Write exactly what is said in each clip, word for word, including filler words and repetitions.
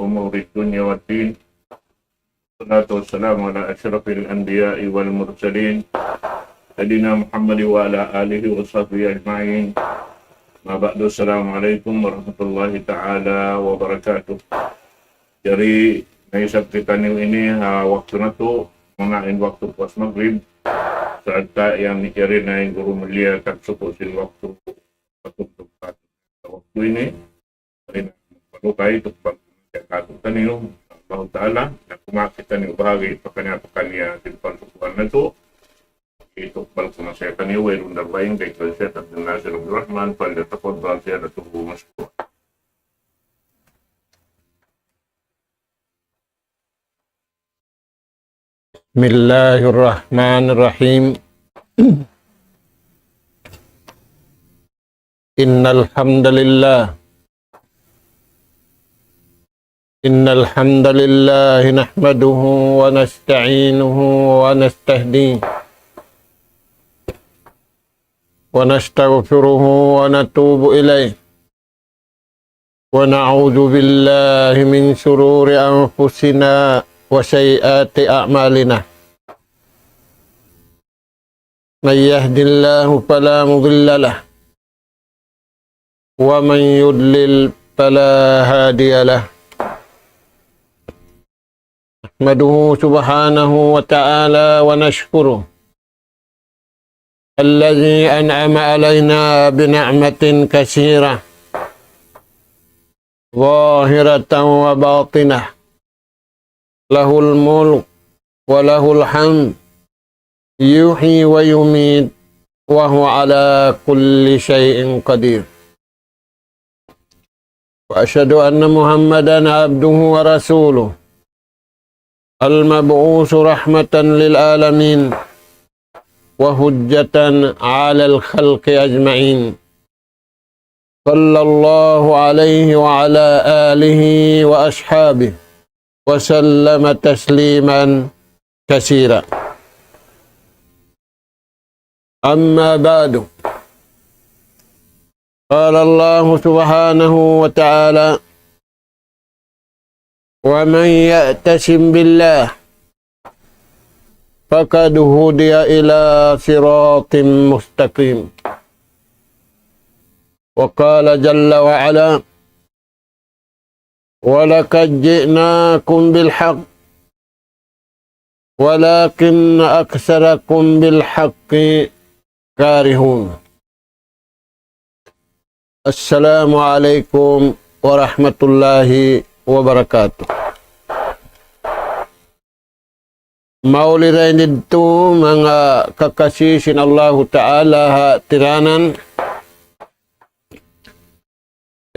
أمور الدنيا والدين. والصلاة والسلام على أشرف الأنبياء والمرسلين، سيدنا محمد وعلى آله وصحبه أجمعين. ما بعد، السلام عليكم ورحمة الله تعالى وبركاته. Jari, naisab kitaniyu ini ha waktu natu', muna in waktu puas magrib, sarta' yan jari na in guru mulia tagsuku sin waktu, waktu, waktu ini. Paduka itu pagkakataniyu, Allah Ta'ala, na kumakita niyu bahagi pakaniya-pakaniya sin pagsukuan natu'. Itu pagkumasaya kaniyu, wayruun da baing, kay Syekh Abdul Nasir Abdul Rahman, فليتفضل سيادته مشكورا. بسم الله الرحمن الرحيم. إن الحمد لله، إن الحمد لله نحمده ونستعينه ونستهديه ونستغفره ونتوب إليه، ونعوذ بالله من شرور أنفسنا وسيئات أعمالنا. من يهد الله فلا مضل له، ومن يضلل فلا هادي له. نحمده سبحانه وتعالى ونشكره، الذي أنعم علينا بنعمة كثيرة ظاهرة وباطنة، له الملك وله الحمد، يحيي ويميت، وهو على كل شيء قدير. وأشهد أن محمدا عبده ورسوله، المبعوث رحمة للعالمين وحجة على الخلق أجمعين، صلى الله عليه وعلى آله وأصحابه وسلم تسليما كثيرا. أما بعد، قال الله سبحانه وتعالى: ومن يعتصم بالله فقد هدي إلى صراط مستقيم. وقال جل وعلا: ولقد جئناكم بالحق ولكن أكثركم بالحق كارهون. السلام عليكم ورحمة الله وبركاته. Mauli dayn didtu manga kakasi sin Allahu Ta'ala ha tiranan.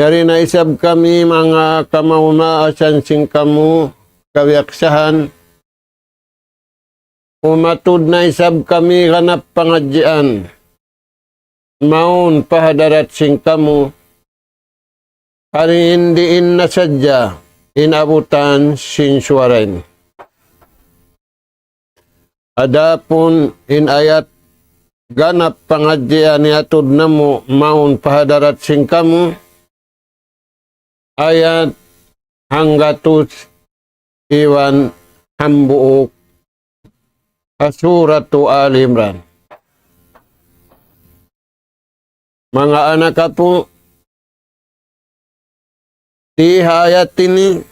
Yari na isab kami manga kamaumaasan sin kamu kabiyaksahan. Umatud na isab kami ganap pangadjian. Mawn pa hadarat sin kamu. Hari in diin na sadja in abutan sin suwara ini. Adapun in ayat ganap pangadjian iyatud namu' mawn pa hadarat sin kamu, ayat hanggatus iban hambuuk ha Suratu Ali Imran. Manga anak apu', di ha ayat ini,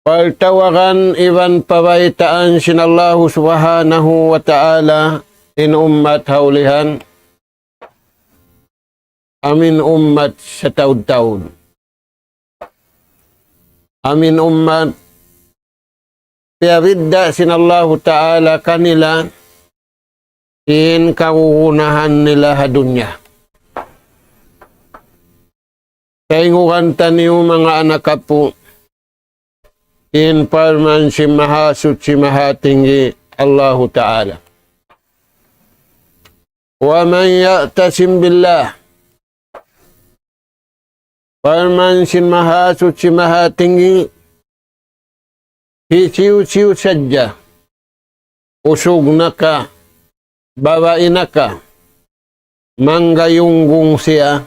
pagtawagan iban pabaytaan sin Allahu Subhanahu wa Ta'ala in ummat ha ulihan, amu in ummat sataud-taud. Amu in ummat piyabidda' sin Allahu Ta'ala kanila in kagunahan nila ha dunya. Taingugan taniyu manga anak apu', in parman sin Mahasuchi Mahatinggi Allahu Ta'ala. ومن يعتصم بالله. Parman sin Mahasuchi Mahatinggi, hisiyu-siyu sadja, usug na ka, babai na ka, manggayunggung siya,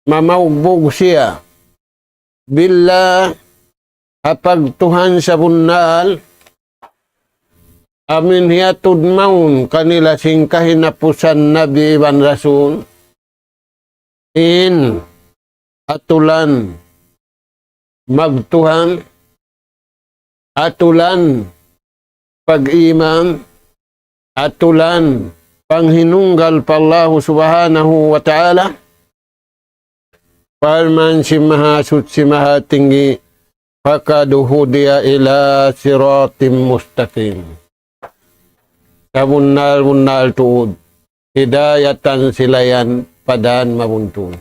mamaugbug siya billah, ha pagtuhan sabunnal, amun hiyatud mawn kanila sin kahinapusan nabi iban rasul, in atulan magtuhan, atulan pag-iman, atulan panghinunggal pa Allahu Subhanahu wa Ta'ala. Parman sin Mahasuchi Mahatinggi, فقد هدي إلى صراط مستقيم. Sabunnal-bunnal tuud, hidayatan sila yan pa dan mabuntul.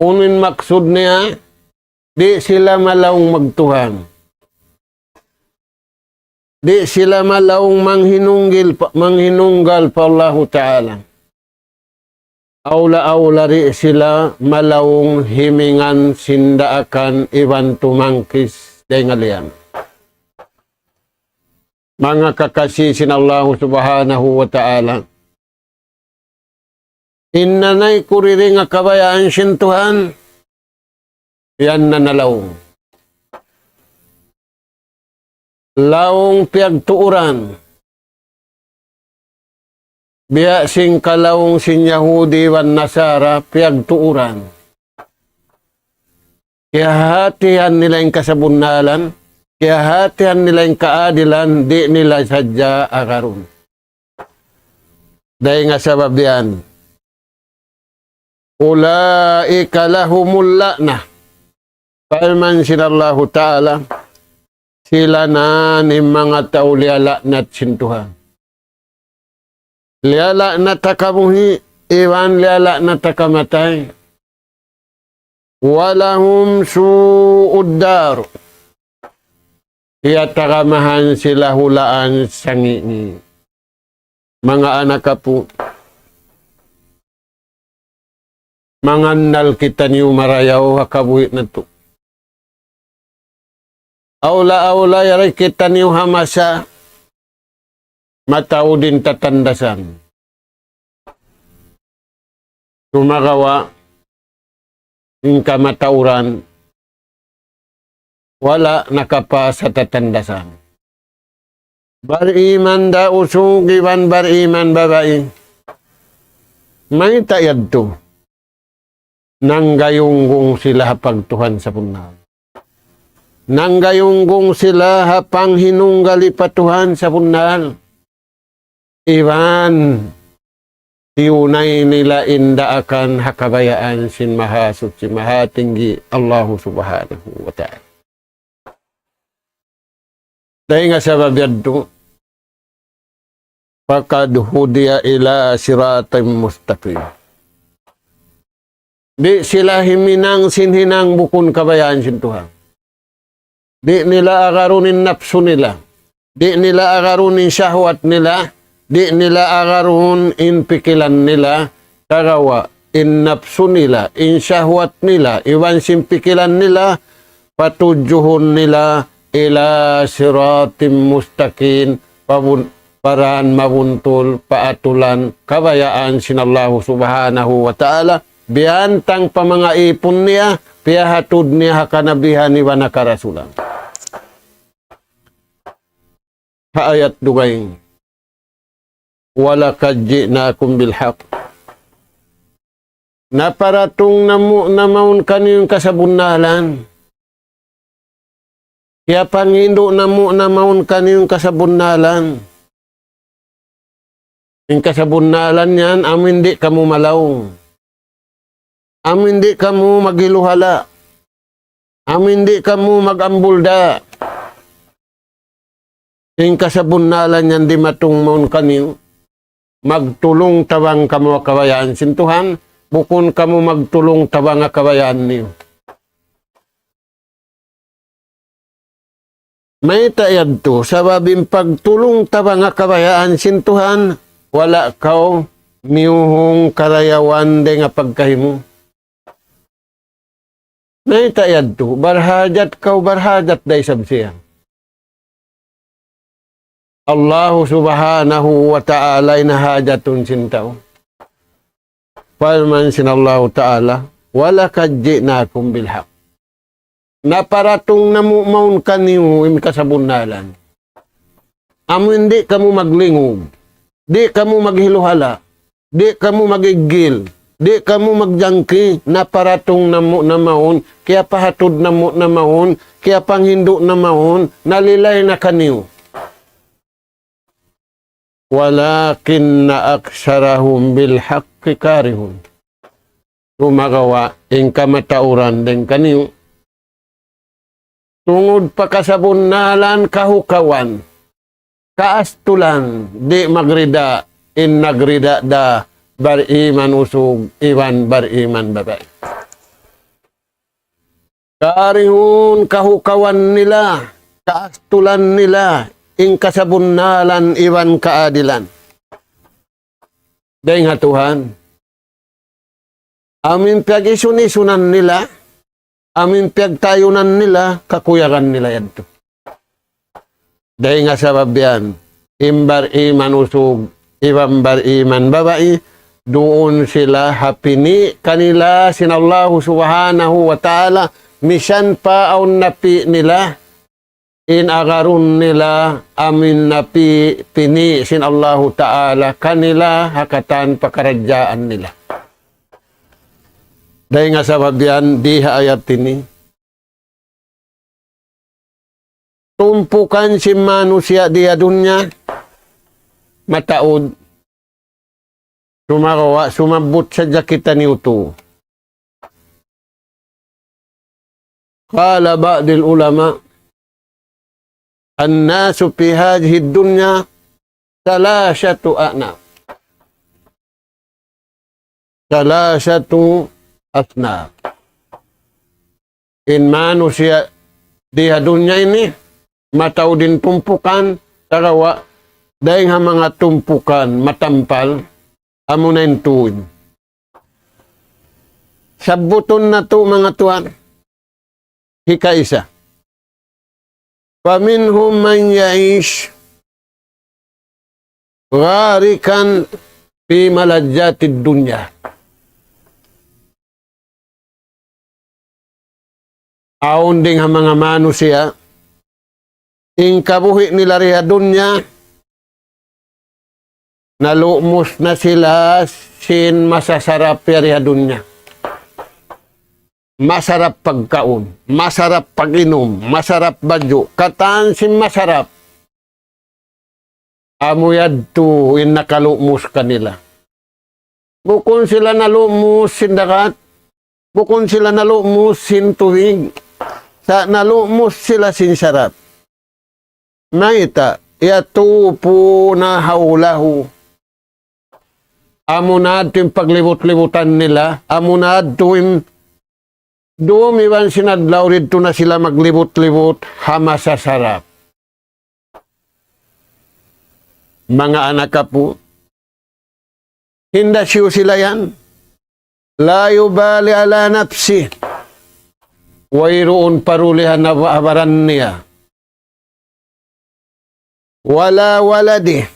Unu in maksud niya, di' sila malaung magtuhan. Di' sila malaung manghinunggil pa, manghinunggal pa Allahu Ta'ala. Awla-awla di' sila malaung himingan sin daakan iban tumangkis dayn ha liyan. Manga kakasi sin Allahu Subhanahu wa Ta'ala. In nanay ku diri nga kabayaan sin Tuhan, yan na nalaung. Laung piyagtuuran. Biya' sin kalaung sin Yahudi iban Nasara piyagtuuran. Kiyahatihan nila in kasabunnalan, kiyahatihan nila in kaadilan, di' nila sadja agarun. Dayn ha sabab yan, أولئك لهم اللعنة. Parman sin Allahu Ta'ala, sila na in manga tau liyala'nat sin Tuhan. Liyala'nat ha kabuhi', iban liyala'nat ha kamatay. ولهم سوء الدار. Hiyatagamahan sila hulaan sangi'-ngi'. Manga anak apu', mangannal kitaniyu marayaw ha kabuhi' natu'. Awla-awla yari kitaniyu ha masa mataud in tatandasan. Sumagawa' in kamatauran wala' nakapas ha tatandasan. Bariman da usug iban bariman babai. Mayta' yadtu? Nanggayunggung sila ha pagtuhan sabunnal. Nanggayunggung sila ha panghinunggali pa Tuhan sabunnal. Iban tiyunay nila in daakan ha kabayaan sin Mahasuchi Mahatinggi Allahu Subhanahu wa Ta'ala. Dayn ha sabab yadtu, فقد هدي إلى صراط مستقيم. Di' sila himinang sin hinang bukun kabayaan sin Tuhan. Di' nila agarun in napsu nila. Di' nila agarun in shahwat nila. Di' nila agarun in pikilan nila. Sagawa' in napsu nila, in shahwat nila, iban sin pikilan nila, patudjuhun nila إلى صراط مستقيم, pa bun-, pa dan mabuntul, pa atulan kabayaan sin Allahu Subhanahu wa Ta'ala, biyantang pa manga ipun niya, piyahatud niya ha kanabihan iban ha karasulan. Ha ayat dugaing, ولقد جئناكم بالحق. Naparatung namu' na mawn kaniyu in kasabunnalan. Kiyapanghindu' namu' na mawn kaniyu in kasabunnalan. In kasabunnalan yan, amu in di' kamu malaung. Amu in di' kamu maghiluhala'. Amu in di' kamu mag-ambulda'. In kasabunnalan yan dimatung mawn kaniyu, magtulung-tabang kamu ha kabayaan sin Tuhan, bukun kamu magtulung-tabang ha kabayaan niyu. Mayta' yadtu? Sabab in pagtulung-tabang ha kabayaan sin Tuhan, wala' kaw miyuhung karayawan dayn ha pagkahi mu. Mayta' yadtu? Barhajat kaw, barhajat da isab siya. Allahu Subhanahu wa Ta'ala in hajatun sin tau. Parman sin Allahu Ta'ala, وَلَقَدْ جِئْنَاكُمْ بِالْحَقِّ. Naparatung namu' mawn kaniyu in kasabunnalan. Amu in di' kamu maglingug, di' kamu maghiluhala', di' kamu mag-iggil, di' kamu magjangki, naparatung namu' na mawn, kiyapahatud namu' na mawn, kiyapanghindu' na mawn, nalilay na kaniyu. وَلَٰكِنَّ أَكْثَرَهُمْ بِالْحَقِّ كَارِهُونَ. Sumagawa' in kamatauran dayn kaniyu, tungud pa kasabunnalan kahukawan, kaastulan, di' magrida in nagrida da bariman usug iban bariman babai. Karihun kahukawan nila, kaastulan nila, in kasabunnalan iban kaadilan. Dayn ha Tuhan, amu in piyag-isun-isunan nila, amu in piyagtayunan nila, kakuyagan nila yadtu. Dayn ha sabab yan, in bariman usug, iban bariman babai, duun sila ha pini' kanila sin Allahu Subhanahu wa Ta'ala, misan pa awn napi' nila, in agarun nila, amu in napi' pini' sin Allahu Ta'ala kanila, ha katan pakaradjaan nila. Dayn ha sabab yan, di ha ayat ini, tumpukan sin manusiya' di ha dunya, mataud, sumagawa', sumabbut sadja kitaniyu tu. قال بعض العلماء: الناس في هذه الدنيا ثلاثة أصناف. ثلاثة أصناف. In manusiya' di ha dunya ini, mataud in tumpukan, sagawa' dayn ha manga tumpukan matampal, amuna in tuud. Sabbutun natu' manga tuwan, hikaisa. فمنهم من يعيش غارقا في ملذات الدنيا. Awn dayn ha manga manusiya', in kabuhi' nila di ha dunya, nalumus na sila sin masasarap yari ha dunya. Masarap pagkaun, masarap pag-inum, masarap badju', katan sin masarap. Amu yadtu in nakalumus kanila. Bukun sila nalumus sin dagat, bukun sila nalumus sin tubig, sa' nalumus sila sin sarap. Mayta', يطوفون حوله. Amuna yadtu in paglibut-libutan nila, amuna yadtu in dum iban sin adlaw didtu na sila maglibut-libut ha masasarap. Manga anak apu', hinda siyu sila yan. لا يبالي على نفسه. Wayruun paruli ha na-, ha baran niya. ولا ولده.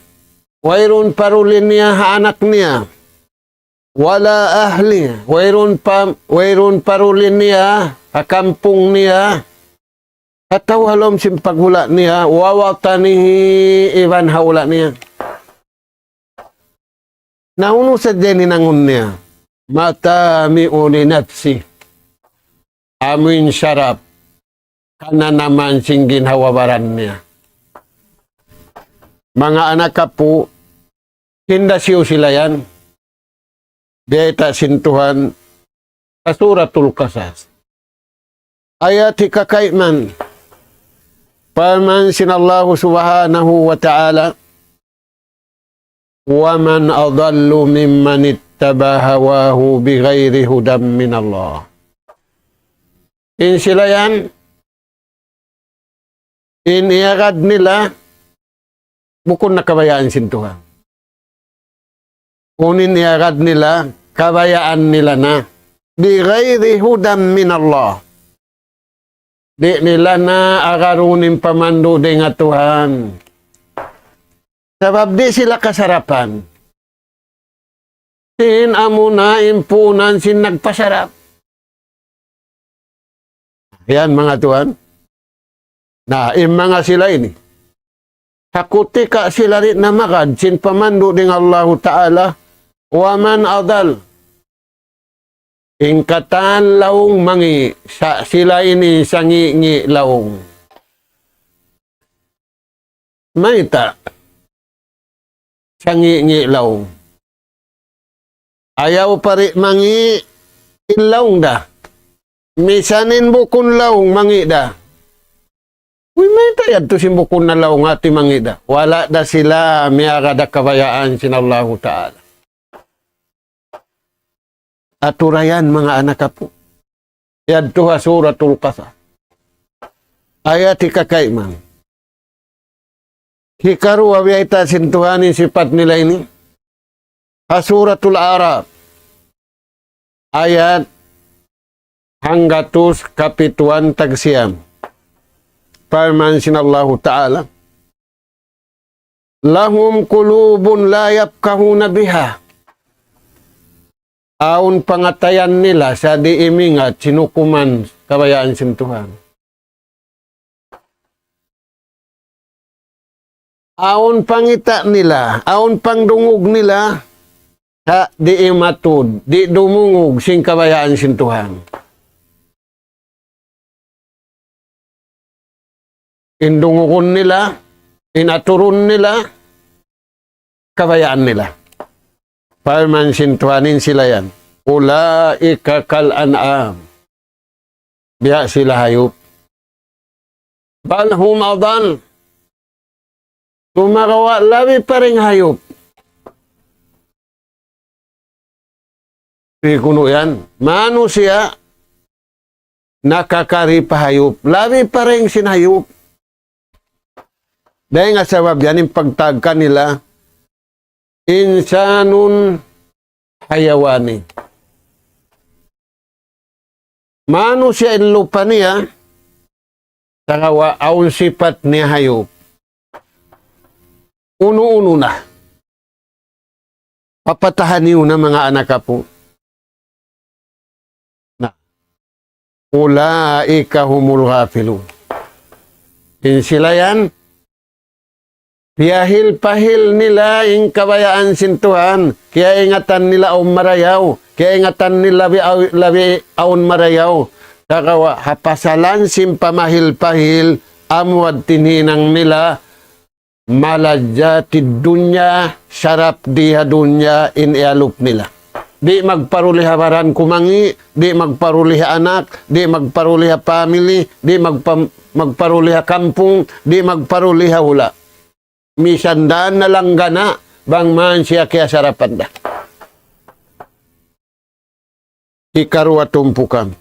Wayruun paruli niya ha anak niya. ولا أهله. Wayruun pa-, wayruun paruli niya ha kampung niya. Atawa ha lawm sin paghula' niya, ووطنه, iban ha hula' niya. Na unu sadja in hinangun niya? مطامع لنفسه. Amu in sarap kananaman sin ginhawa-baran niya. Manga anak apu', hinda siyu sila yan. Biyayta' sin Tuhan ha Suratul Qasas. Ayat hikakayman. Parman sin Allahu Subhanahu wa Ta'ala, ومن أضل ممن اتبع هواه بغير هدى من الله. In sila yan, in iyagad nila, bukun na kabayaan sin Tuhan. Unu in iyagad nila, kabayaan nila na. بغير هدى من الله. Di' nila na agarun in pamandu' dayn ha Tuhan. Sabab di' sila kasarapan. sin amuna in puunan sin nagpasarap. Yan, manga tuwan. Na, in manga sila ini. Hakuti ka sila di' na magad sin pamandu' dayn Allahu Ta'ala, ومن أضل. In katan laung mangi', sa-, sila ini sangi'-ngi' laung. Mayta'? Sangi'-ngi' laung. Ayaw pa di' mangi' in laung da. Misan in bukun laung mangi' da. Uy, mayta' yadtu sin bukun na laung hati mangi' da. Wala' da sila miyagad ha kabayaan sin Allahu Ta'ala. Atura yan, manga anak apu'. Yadtu ha Suratul Qasas. Ayat hikakaimang. Hikaruwa biyayta' sin Tuhan in sipat nila ini. Ha Suratul A'raf. Ayat hanggatus kapituan tagsiyam. Parman sin Allahu Ta'ala, لهم قلوب لا يفقهون بها. Awn pangatayan nila sa' di' imingat sin hukuman kabayaan sin Tuhan. Awn pangita' nila, awn pangdungug nila, sa' di' imatud, di' dumungug sin kabayaan sin Tuhan. In dungugun nila, in aturun nila, kabayaan nila. Parman sin Tuhan in sila yan. أولئك كالأنعام. Biya' sila hayup. بل هم أضل. Sumagawa' labi pa dayn hayup. Di' kunu' yan. Manusiya' nakakari pa hayup. Labi pa dayn sin hayup. Dayn ha sabab yan in pagtawag kanila, إنسان حيواني. Manusiya' in lupa niya, sagawa' awn sipat niya hayup. Unu-unu na. Papatahan niyu na, manga anak apu'. Na. أولئك هم الغافلون. In sila yan, piyahil-pahil nila in kabayaan sin Tuhan, kiyaingatan nila awn marayaw, kiyaingatan nila labi aw-, labi awn marayaw. Sagawa' ha pasalan sin pamahil-pahil, amu in hinang nila, ملذات الدنيا, sarap di ha dunya in iyalup nila. Di' magparuli ha baran kumangi', di' magparuli ha anak, di' magparuli ha family, di' magpa-, magparuli ha kampung, di' magparuli ha hula'. Misan da na langgana', bang man siya kiyasarapan da. Hikaruwa tumpukan.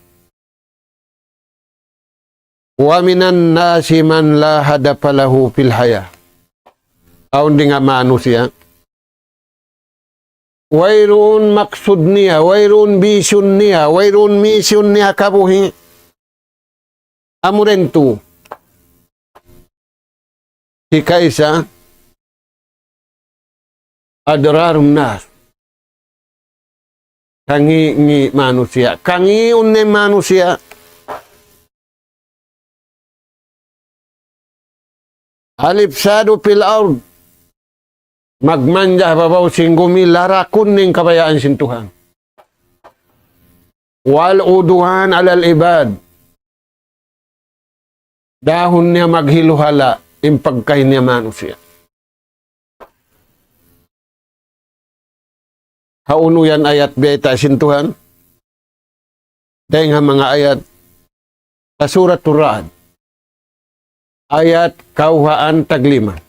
ومن الناس من لا هدف له في الحياة. Awn dayn ha manusiya'. Wayruun maksud niya, wayruun vision niya, wayruun mission niya kabuhi'. Amu dayn tu. Hikaisa, أضرار الناس. Kangi'-ngi' manusiya'. Kangiun in manusiya'. الإفساد في الأرض. Magmanja ha babaw sin gumi, larakun in kabayaan sin Tuhan. والعدوان على العباد. Dahun niya maghiluhala' in pagkahi niya manusiya'. Hawnu yan ayat biyayta' sin Tuhan? Dayn ha manga ayat ha Suratul Ra'd. Ayat kawhaan taglima.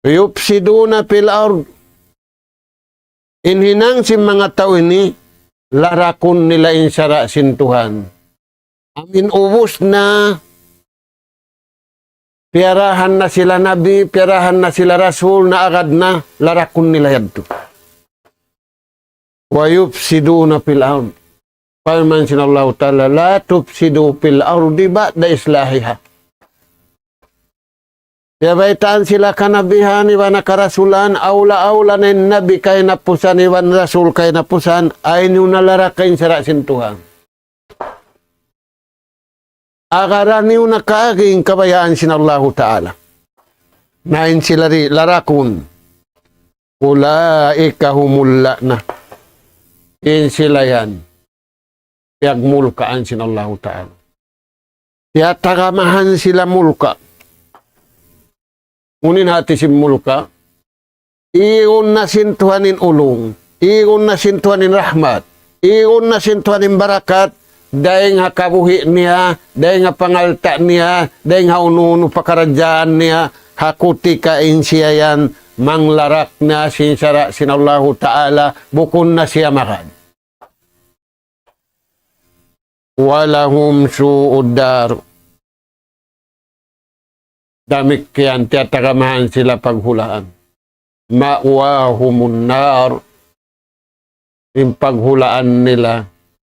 يفسدون في الأرض. In hinang sin manga tau ini, larakun nila in sara' sin Tuhan. Amu in ubus na, piyarahan na sila nabi, piyarahan na sila rasul, naagad na, larakun nila yadtu. ويفسدون في الأرض. Parman sin Allahu Ta'ala, لا تفسدوا في الأرض بعد إصلاحها. Piyabaytaan sila kanabihan iban karasulan, awla-awla na in nabi kahinapusan iban rasul kahinapusan, ayaw niyu na laraka in sara' sin Tuhan. Agaraniyu na kaagi in kabayaan sin Allahu Ta'ala. Na in sila di' larakun. أولئك هم اللعنة. In sila yan, piyagmulkaan sin Allahu Ta'ala. Tiyatagamahan sila mulka. Unu in hati sin mulka? Igun na sin Tuhan in ulung, igun na sin Tuhan in rahmat, igun na sin Tuhan in barakat, dayn ha kabuhi' niya, dayn ha pangalta' niya, dayn ha unu-unu pakaradjaan niya, ha kutika in siya yan, manglarak na sin sara' sin Allahu Ta'ala, bukun na siya magad. ولهم سوء الدار. Damikkiyan tiyatagamahan sila paghulaan. مأواهم النار. In paghulaan nila,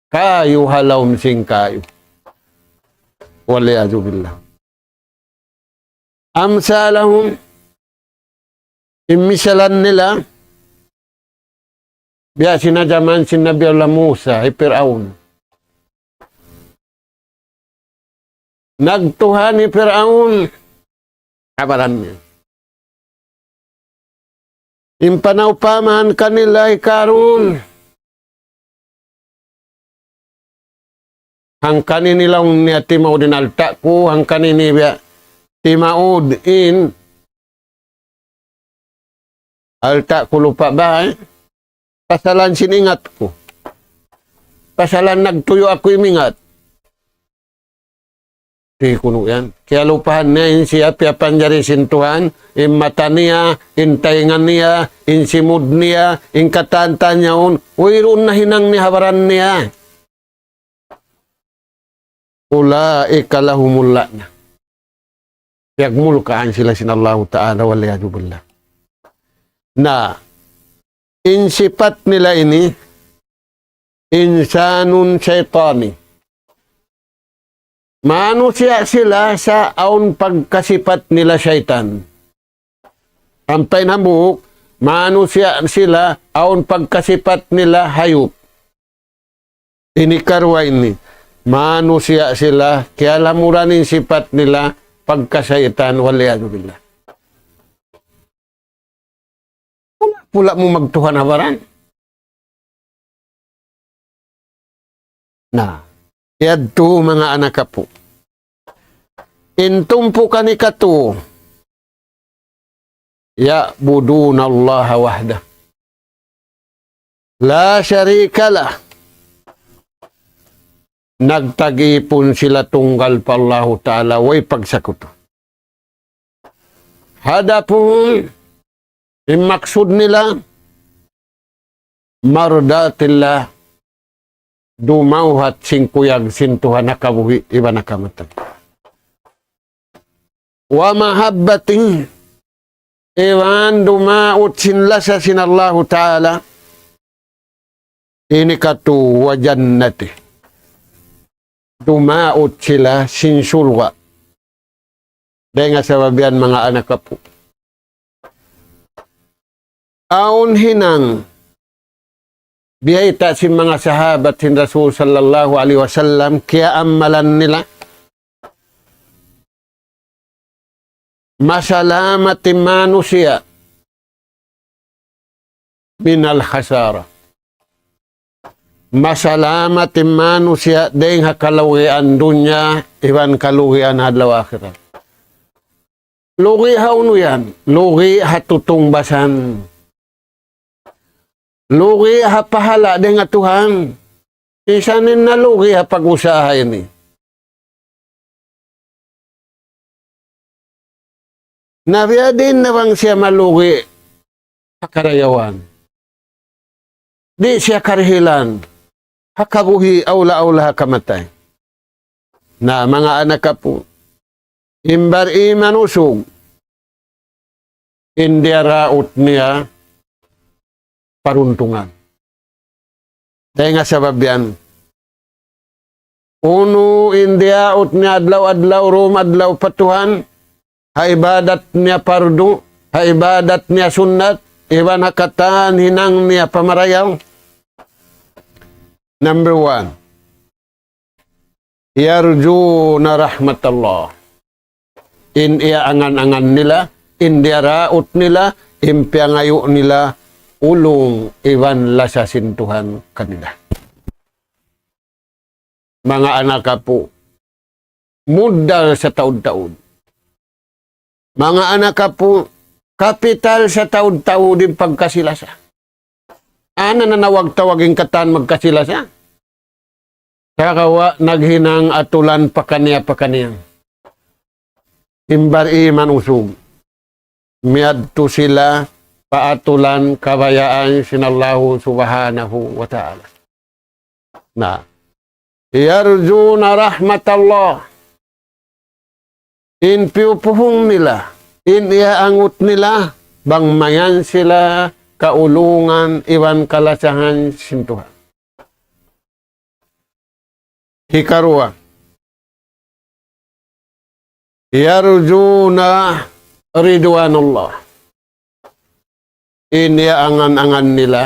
kayu ha lawm sin kayu. والعياذ بالله. أمثالهم, in misalan nila, biya' sin ha jaman sin Nabi Allah Musa, hi Pir'aun. Nagtuhan hi Pir'aun, kabaran niya. In panaupamahan kanila hi Karun. Hangkan ini laung niya timaud in alta' ku, hangkan ini biya' timaud in alta' ku lupa' ba, eh? Pasalan sin ingat ku. Pasalan nagtuyu' aku imingat. Di' kunu' yan. Kiyalupahan niya in siya piyapanjari sin Tuhan, in mata niya, in taynga niya, in simud niya, in katan-katan niya yaun, wayruun na hinang niya ha baran niya. أولئك لهم اللعنة. Piyagmulkaan sila sin Allahu Ta'ala, والعياذ بالله. Na, in sipat nila ini, إنسان شيطاني. Manusiya' sila sa' awn pagkasipat nila saytan. Ampa in hambuuk, manusiya' sila awn pagkasipat nila hayup. Ini karuwa ini. Manusiya' sila, kiyalamuran in sipat nila pagkasaytan, والعياذ بالله. Pula-pula mu magtuhan ha baran. Na, yadtu manga anak apu'. In tumpukan hikatu, يعبدون الله وحده لا شريك له. Nagtag-ipun sila tunggal pa Allahu Ta'ala, way pagsakutu. هدفهم, in maksud nila, مرضاة الله, dumawhat sin kuyag sin Tuhan ha kabuhi' iban ha kamatay. ومحبته, iban dumaut sin lasa sin Allahu Ta'ala, ini katu وجنته. Dumaut sila sin surga'. Dayn ha sabab yan manga anak apu'. Awn hinang biyayta' sin manga sahabat sin Rasul sallallahu alayhi wasallam, kiyaamalan nila. Masalamat in manusiya' من الخسارة. Masalamat in manusiya' dayn ha kalugian dunya, iban kalugian adlaw akhirat. Lugi' ha unu yan? Lugi' ha tutungbasan. Lugi' ha pahala' dayn ha Tuhan. Misan in nalugi' ha pag-usaha ini. Na biyadiin na bang siya malugi' ha karayawan? Di' siya karihilan ha kabuhi', awla-awla ha kamatay. Na, manga anak apu', in bar-iman usug, in diyaraut niya paruntungan. Dayn ha sabab yan, unu in diyaut niya adlaw-adlaw, dum adlaw pa Tuhan, ha ibadat niya pardu, ha ibadat niya sunnat, iban ha katan hinang niya pamarayaw. Number one, يرجون رحمة الله. In iyaangan-angan nila, in diyaraut nila, in piyangayu' nila, ulung iban lasa sin Tuhan kanila. Manga anak apu', muddal sataud-taud. Manga anak apu', kapital sataud-taud in pagkasi-lasa. Ana na nawag-tawag in katan magkasi-lasa. Sagawa' naghinang atulan pakaniya-pakaniya. In bar-iman usug. Miyadtu sila pa atulan kabayaan sin Allahu Subhanahu wa Ta'ala. Na, يرجون رحمة الله. In piyupuhung nila, in iyaangut nila, bang mayan sila kaulungan iban kalasahan sin Tuhan. Hikaruwa, يرجون رضوان الله. In iyaangan-angan nila,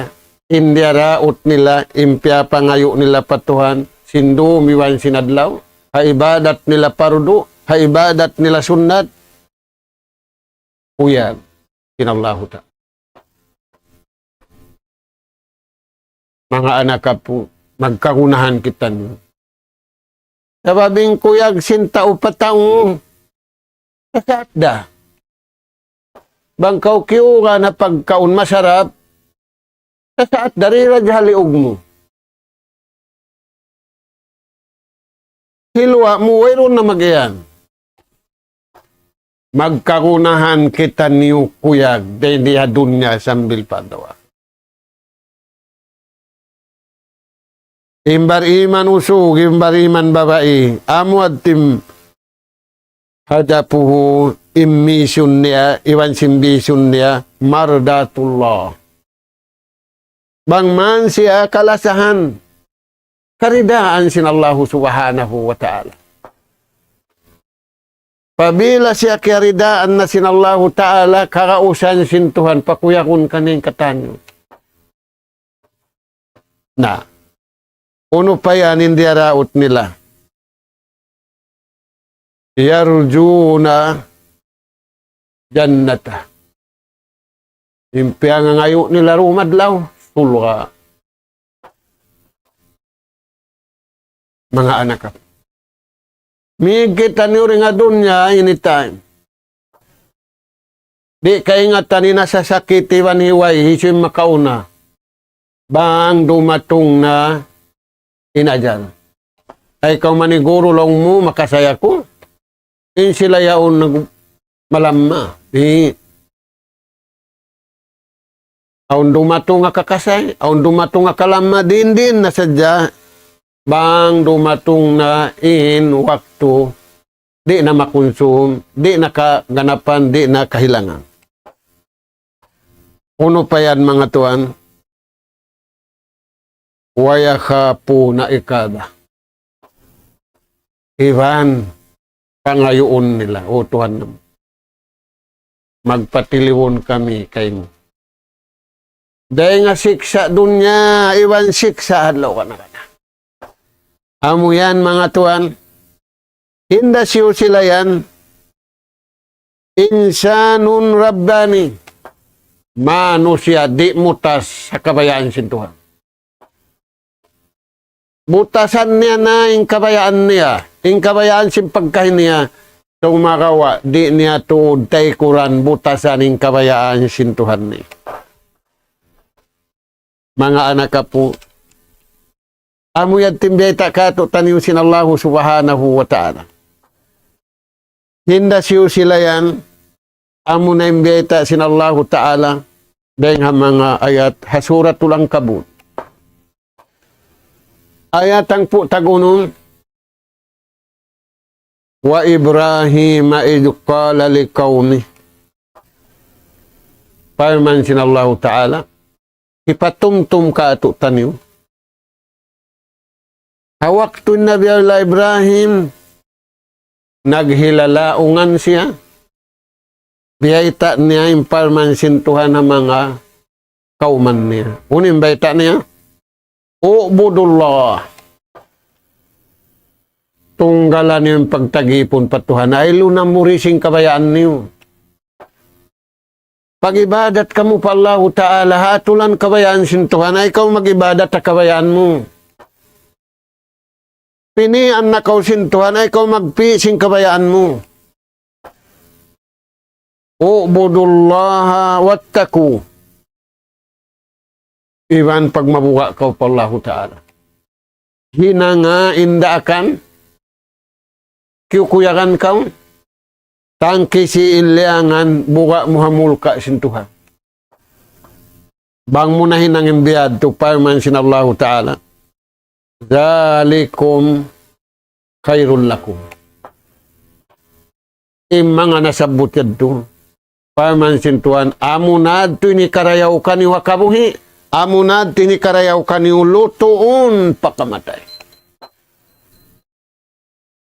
in diyaraut nila, in piyapangayu' nila pa Tuhan, sin dum iban sin adlaw, ha ibadat nila pardu, ha ibadat nila sunnat, kuyag sin Allahu Ta'ala. Manga anak apu', magkagunahan kitaniyu. Sabab in kuyag sin tau pa tau, sasaat da. Bang kaw kiyuga na pagkaun masarap, sasaat da, diri da ha liug mu. Hiluwa' mu, wayruun na magiyan. Magkagunahan kitaniyu kuyag, dayn di ha dunya sambil pa adlaw. In bar-iman usug, in bar-iman babai, amu yadtu in هدفه, in mission niya, iban sin vision niya, مرضاة الله. Bang man siya kalasahan, karidaan sin Allahu Subhanahu wa Ta'ala. Apabila siya kiyaridaan na sin Allahu Ta'ala, kagausan sin Tuhan, pakuyagun kaniya in katan niyu. Na, unu pa yan in diyaraut nila? يرجون جنته. In piyangangayu' nila dum adlaw, surga'. Manga anak apu'. Mīg kitaniyu dayn ha dunya anytime. Di' kaingatan in nasasakit iban hiway, hisiyu in makauna. Bang dumatung na in ajal. Ay, kaw maniguru laung mu, makasay aku. In sila yaun nagmalamma. Di'. Awn dumatung ha kakasay, awn dumatung ha kalamma, diin-diin na sadja, bang dumatung na in waktu, di' na makunsum, di' na kaganapan, di' na kahilangan. Unu pa yan, manga tuwan? ويخافون عقابه. Iban pangayuun nila, "O Tuhan namu', magpatiliun kami kaymu dayn ha siksa' dunya iban siksa' adlaw kana-kana." Amu yan, manga tuwan, hinda siyu sila yan, إنسان رباني. Manusiya' di' mutas ha kabayaan sin Tuhan. Butasan niya na in kabayaan niya, in kabayaan sin pagkahi niya, sumagawa' di' niya tuud taykuran butasan in kabayaan sin Tuhan niya. Manga anak apu', amu yan in biyayta' kātu'niyu sin Allahu Subhanahu wa Ta'ala. Hinda siyu sila yan, amu na in biyayta' sin Allahu Ta'ala, dayn ha manga ayat ha Suratul Ankabut. Ayat hangpu' tag-unum, وإبراهيم إذ قال لقومه. Parman sin Allahu Ta'ala, hipatumtum kātu'niyu. Ha waktu Nabi Allah Ibrahim, naghilalaungan siya, Biyayta' niya in parman sin Tuhan ha manga kawman niya. Unu in bayta' niya? اعبدوا الله. Tunggala niyu in pagtagipun pa Tuhan. Ayaw niyu na murisin kabayaan niyu. Pag-ibadat kamu pa Allahu Ta'ala, ha atulan kabayaan sin Tuhan, ayaw kaw mag-ibadat ha kabayaan mu. Pinian na kaw sin Tuhan, ayaw kaw magpi' sin kabayaan mu. اعبدوا الله واتقوه. Iban pagmabuga' kaw pa Allahu Ta'ala. Hinanga in daakan, kiyukuyagan kaw, tangkisi in liyangan, buga' mu ha mulka' sin Tuhan. Bang mu na hinang in biyadtu, parman sin Allahu Ta'ala, ذلكم خير لكم. In manga nasabbut yadtu, parman sin Tuhan, amuna yadtu in hikarayaw kaniyu ha kabuhi', amuna yadtu in hikarayaw kaniyu lutuun pa kamatay.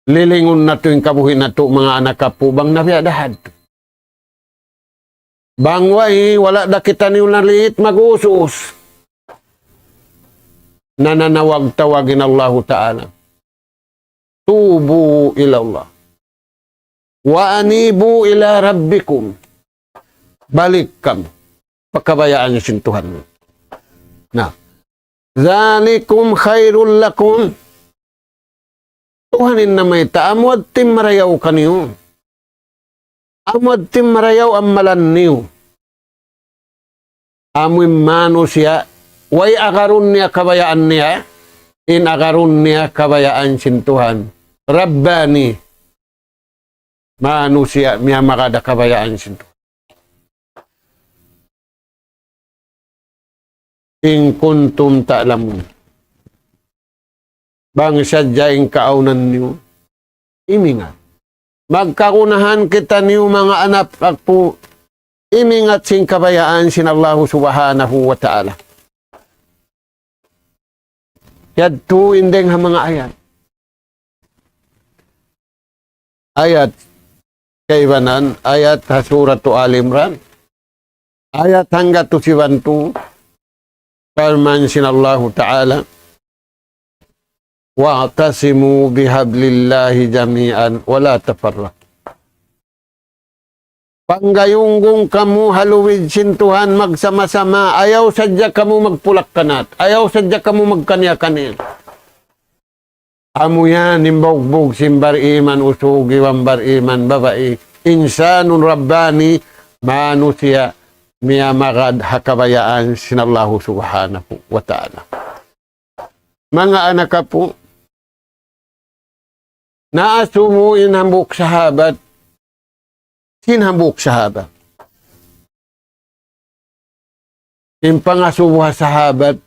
Lilingun natu' in kabuhi' natu', manga anak apu', bang na biya' da hadtu. Bang way, wala' da kitaniyu naliit mag-us-us. Nananawag-tawag in Allahu Ta'ala. توبوا إلى الله وأنيبوا إلى ربكم. Balik kamu pa kabayaan sin Tuhan. Na, ذلكم خير لكم. Tuhan in namayta', amu yadtu in marayaw kaniyu. Amu yadtu in marayaw amalan niyu. Amu in manusiya', way agarun niya kabayaan niya, in agarun niya kabayaan sin Tuhan. Rabbani, manusiya' miyamagad ha kabayaan sin Tuhan. إن كنتم تعلمون. Bang sadja in kaawnan niyu, imingat. Magkagunahan kitaniyu manga anak apu', imingat sin kabayaan sin Allahu Subhanahu wa Ta'ala. Yadtu in dayng ha manga ayat. Ayat kaibanan, ayat ha Suratu Ali Imran. Ayat hanggatus iban tū, parman sin Allahu Ta'ala, واعتصموا بحبل الله جميعا ولا تفرقوا. Panggayunggung kamu ha luwid sin Tuhan magsama-sama, ayaw sadja kamu magpulak-kanat, ayaw sadja kamu magkaniya-kaniya. Amu yan in baugbug sin bariman usug iban bariman babai, insanun rabbani, manusiya' miyamagad ha kabayaan sin Allahu Subhanahu wa Ta'ala. Manga anak apu', naasubu in hambuuk sahabat, sin hambuuk sahabat. In pangasubu ha sahabat,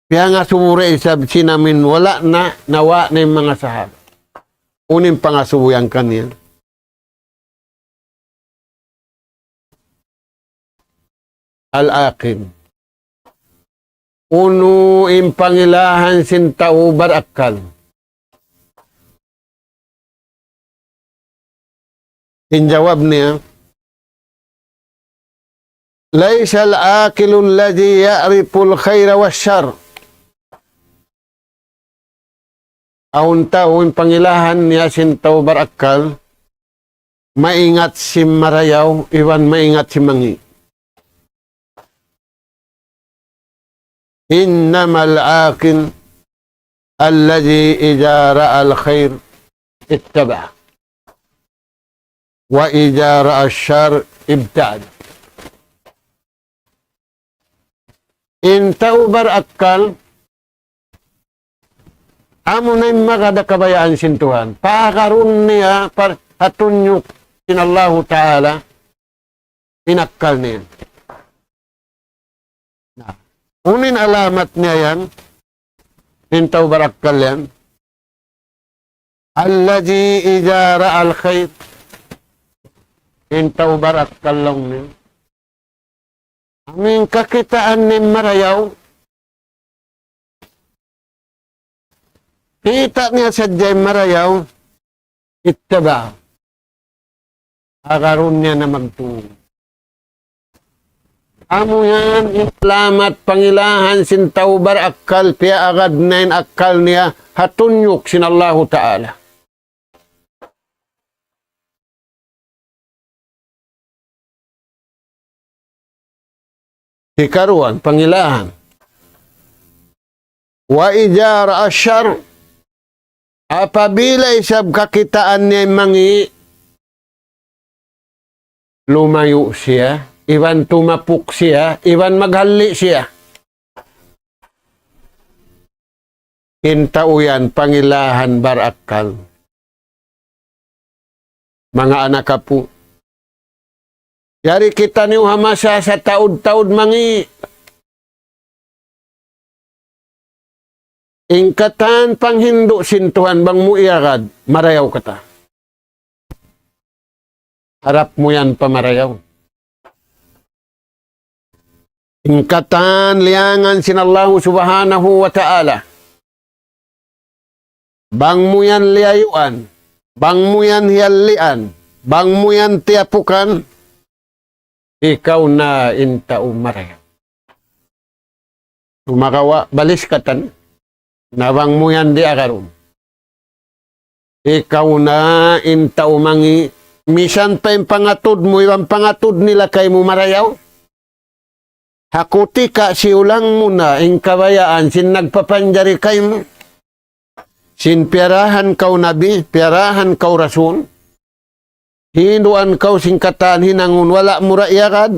piyangasubu da isab sin amin wala' na, nawa' na in manga sahabat. Unu in pangasubu yan kaniya? Al-aqil. Unu in pangilahan sin tau barakkal? In jawab niya, ليس العاقل الذي يعرف الخير والشر. Awn tau in pangilahan niya sin tau barakkal, maingat sin marayaw, iban maingat sin mangi'. إنما العاقل الذي إذا رأى الخير اتبعه وإذا رأى الشر ابتعد. In tau barakkal, amuna in magad ha kabayaan sin Tuhan. Paagarun niya pa, ha tunjuk sin Allahu Ta'ala, in akkal niya. Na, unu in alamat niya yan, in tau barakkal yan. الذي إذا رأى الخير. In tau barakkal laung niya, amu in kakitaan niya in marayaw, kita' niya sadja in marayaw, اتبعه. Agarun niya na magtuy. Amu yan in alamat pangilahan sin tau barakkal, piyaagad na in akkal niya ha tunyuk sin Allahu Ta'ala. Hikaruwa, pangilahan. وإذا رأى الشر, apabila isab kakitaan niya in mangi', lumayu' siya, iban tumapuk siya, iban maghalli' siya. In tau yan pangilahan barakkal. Manga anak apu'. Yari kitaniyu ha masa sataud-taud mangi'. In katan panghindu' sin Tuhan bang mu iyagad, marayaw kata. Harap mu yan pa marayaw. In katan liyangan sin Allahu Subhanahu wa Ta'ala. Bang mu yan liyayuan, bang mu yan hiyallian, bang mu yan tiyapukan, ikaw na in tau marayaw. Sumagawa', balis katan, na bang mu yan di' agarun. Ikaw na in tau mangi', misan pa in pangatud mu, iban pangatud nila kaymu marayaw. Ha kutika siyulang mu na in kabayaan sin nagpapanjari kaymu. Sin piyarahan kaw nabi, piyarahan kaw rasul. Hinduan kaw sin katan hinangun wala' mu ra iyagad.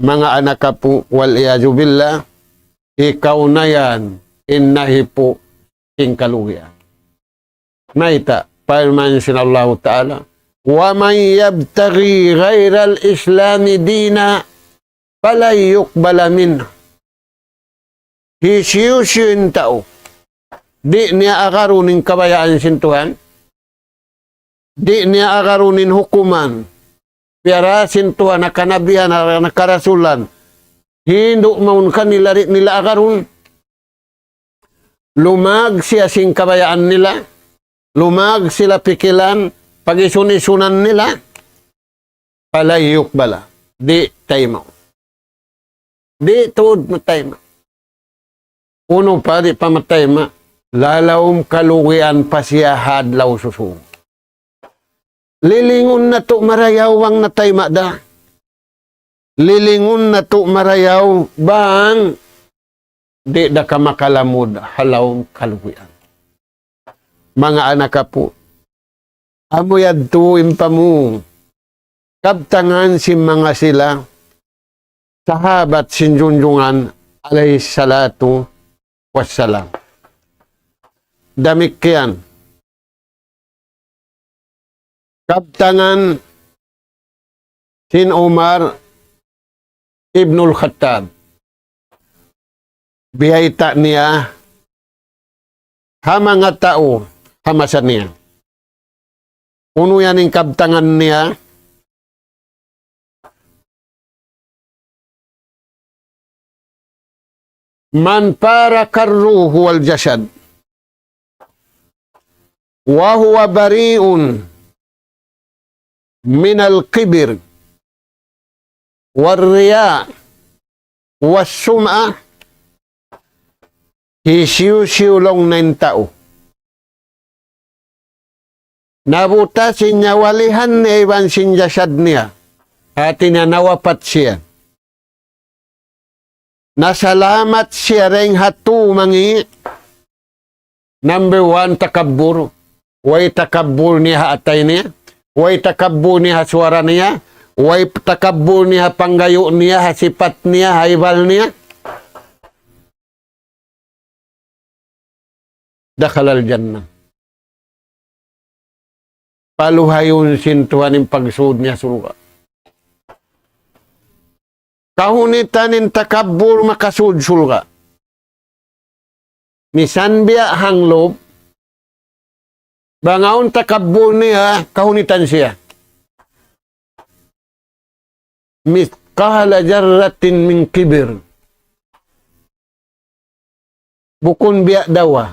Manga anak apu', والعياذ بالله, ikaw na yan in nahipu' sin kalugian. Mayta', parman sin Allahu Ta'ala, ومن يبتغ غير الإسلام دينا فلن يقبل منه. Hisiyu-siyu in tau di' niya agarun in kabayaan sin Tuhan, di' niya agarun in hukuman piyara sin Tuhan, ha kanabihan, ha karasulan, hindu' mawn kanila di' nila agarun. Lumag siya sin kabayaan nila, lumag sila pikilan, pag-isun-isunan nila, فلن يقبل, di' taymaun. Di' tuud matayma'. Unu pa di' pa matayma', lalaum kalugian pa siya ha adlaw susūngun. Lilingun natu' marayaw bang natayma' da. Lilingun natu' marayaw bang di' da ka makalamud ha lawm kalugian. Manga anak apu', amu yadtu in pamu kabtangan sin manga sila sahabat sin Junjungan alayhi salatu wassalam. Damikkiyan kabtangan sin Umar ibnul Khattab. Biyayta' niya ha manga tau ha masa niya. Unu yan in kabtangan niya? من فارق الروح والجسد وهو بريء من الكبر والرياء والسمعة, hisiyu-siyu laung niya in tau nabutas in nyawalihan niya iban sin jasad niya, hati niya nawapat siya, nasalamat siya dayn ha tū mangi'. Number one, takabbur. Way takabbur niya ha atay niya, way takabbur niya ha suwara niya, way takabbur niya ha panggayu' niya, ha sipat niya, ha ibal niya. دخل الجنة. Paluhayun sin Tuhan in pagsud niya surga'. Kahunitan in takabbur makasud surga'. Misan biya' hanglub, bang awn takabbur niya, kahunitan siya. مثقال ذرة من كبر. Bukun biya' dawa.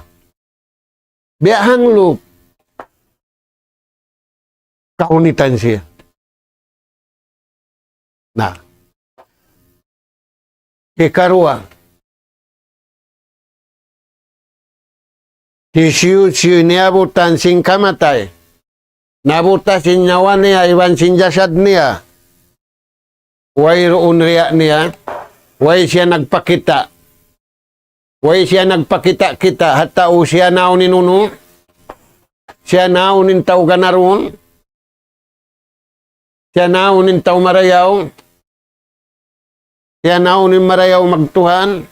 Biya' hanglub. Taunitan siya. Na. Hikaruwa. Hisiyu-siyu in niyabutan sin kamatay. Nabuta sin nyawa niya, iban sin jasad niya. Wayruun riya niya. Way siya nagpakita'. Way siya nagpakita'-kita', ha tau siya naun in unu, siya naun in tau ganarun, siya naun in tau marayaw, siya naun in marayaw magtuhan.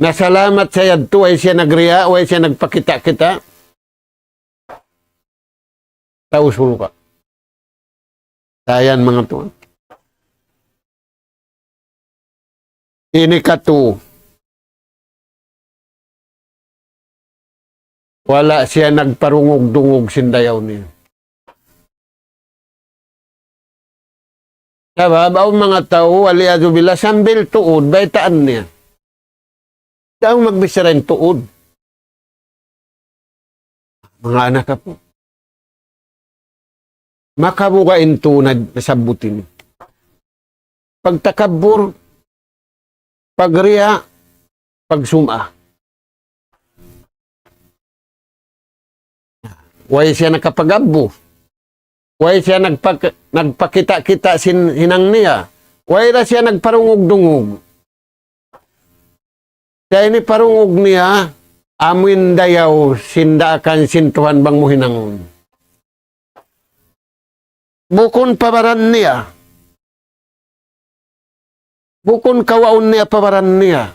Nasalamat siya yadtu, way siya nagriya', way siya nagpakita'-kita'. Tau surga'. Dayn manga tuwan. Ini katu. Wala' siya nagparungug-dungug sin dayaw niya. Sabab, awn manga tau, wal iyadhu billah, sambil tuud, baytaan niya. Daw magbichara in tuud. Manga anak apu'. Makabuga' in tuud na nasabbut ini. Pagtakabbur, pagriya', pagsum'a. Way siya nakapag-abbu. Way siya nagpak-, nagpakita'-kita' sin hinang niya. Way da siya nagparungug-dungug. Sa' ini parungug niya, amu in dayaw sin daakan sin Tuhan bang mu hinangun. Bukun pa baran niya. Bukun kawaun niya pa baran niya.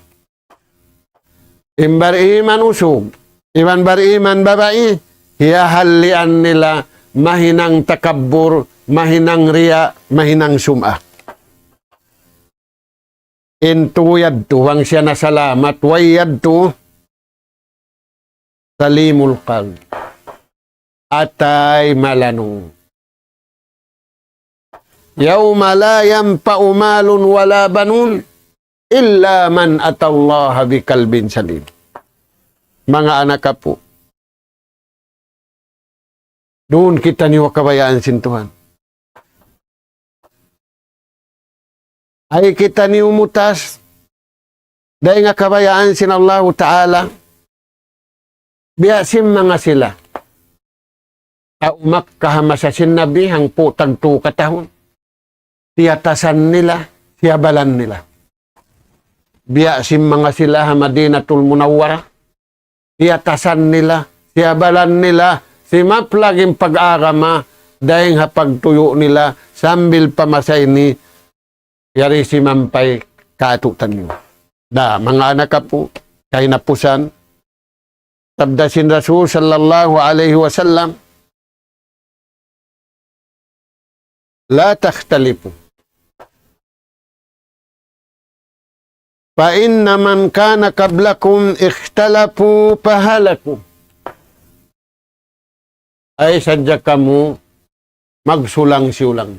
In bariman usug, iban bariman babai, hiyahallian nila mahinang takabbur, mahinang riya', mahinang sum'a. In tuud yadtu, bang siya nasalamat, way yadtu, salimul qalb. Atay malanung. يوم لا ينفع مال ولا بنون إلا من أتى الله بقلب سليم. Manga anak apu'. Duun kitaniyu ha kabayaan sin Tuhan. Ay kitaniyu mutas, dayn ha kabayaan sin Allahu Ta'ala, biya' sin manga sila. Tau Makkah ha masa sin Nabi, hangpu' tagtu katahun. Tiyatasan nila, siyabalan nila. Biya' sin manga sila ha Madinatul Munawwarah, tiyatasan nila, siyabalan nila, simaplag in pag-agama, dayn ha pagtuyu' nila, sambil pa masa ini, yari simampay kātu'niyu. Na, manga anak apu', kahinapusan, sabda sin Rasul sallallahu alayhi wasallam, لا تختلفوا فإن من كان قبلكم اختلفوا فهلكوا. Ay sadja kamu magsulang-siyulang.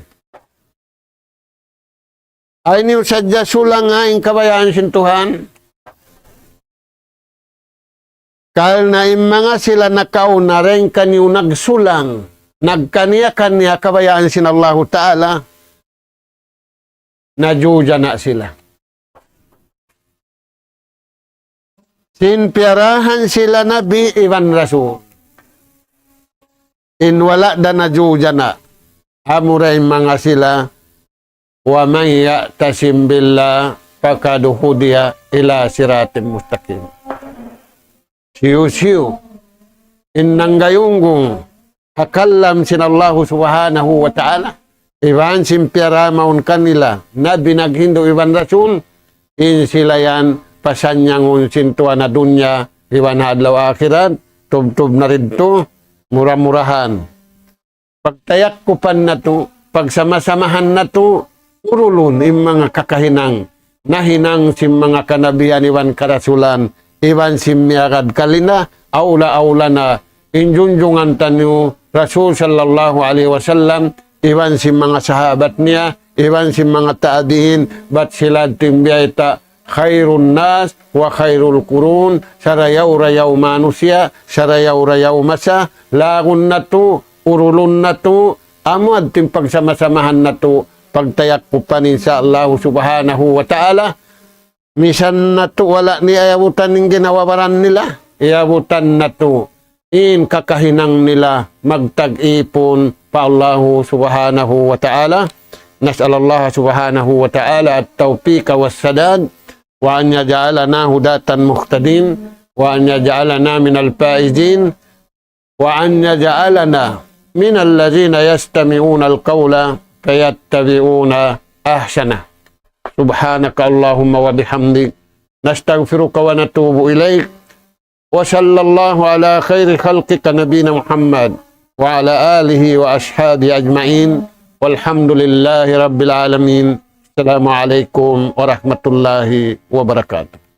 Ay niyu sadja sulang ha in kabayaan sin Tuhan. Karna' in manga sila nakauna dayn kaniyu nagsulang, nagkaniya-kaniya kabayaan sin Allahu Ta'ala, najujana sila. Sin piyarahan sila Nabi iban Rasul. In wala' da najujana. Amura in manga sila, ومن يعتصم بالله فقد هدي إلى صراط مستقيم. Siyu-siyu in nanggayunggung ha kalam sin Allahu Subhanahu wa Ta'ala, iban sin piyaramaun kanila, Nabi naghindu' iban Rasul, in sila yan pasanyangun sin tuwan ha dunya, iban ha adlaw akhirat, tubtub na didtu, mura-murahan. Pagtayakkupan natu', pagsama-samahan natu', urulun in manga kakahinang, nahinang sin manga kanabihan iban karasulan, iban sin miyagad kalina, awla-awla na, in junjungan taniyu, Rasul sallallahu alayhi wasallam, iban sin manga sahabat niya, iban sin manga tabi'in, bat sila timbiyayta', خير الناس وخير القرون, sarayaw-rayaw manusiya', sarayaw-rayaw masa, lagun natu', urulun natu', amu yadtu in pagsama-samahan natu', pagtayakupan, insya Allah subhanahu wa ta'ala. Misan natu' wala' niya iyabutan in ginhawa-baran nila, iyabutan natu' in kakahinang nila magtag-ipun pa Allahu subhanahu wa ta'ala. نسأل الله سبحانه وتعالى التوفيق والسداد، وأن يجعلنا هداة مهتدين، وأن يجعلنا من الفائزين، وأن يجعلنا من الذين يستمعون القول فيتبعون أحسنه. سبحانك اللهم وبحمدك، نستغفرك ونتوب إليك. وصلى الله على خير خلقك نبينا محمد وعلى آله وأصحابه أجمعين، والحمد لله رب العالمين. السلام عليكم ورحمة الله وبركاته.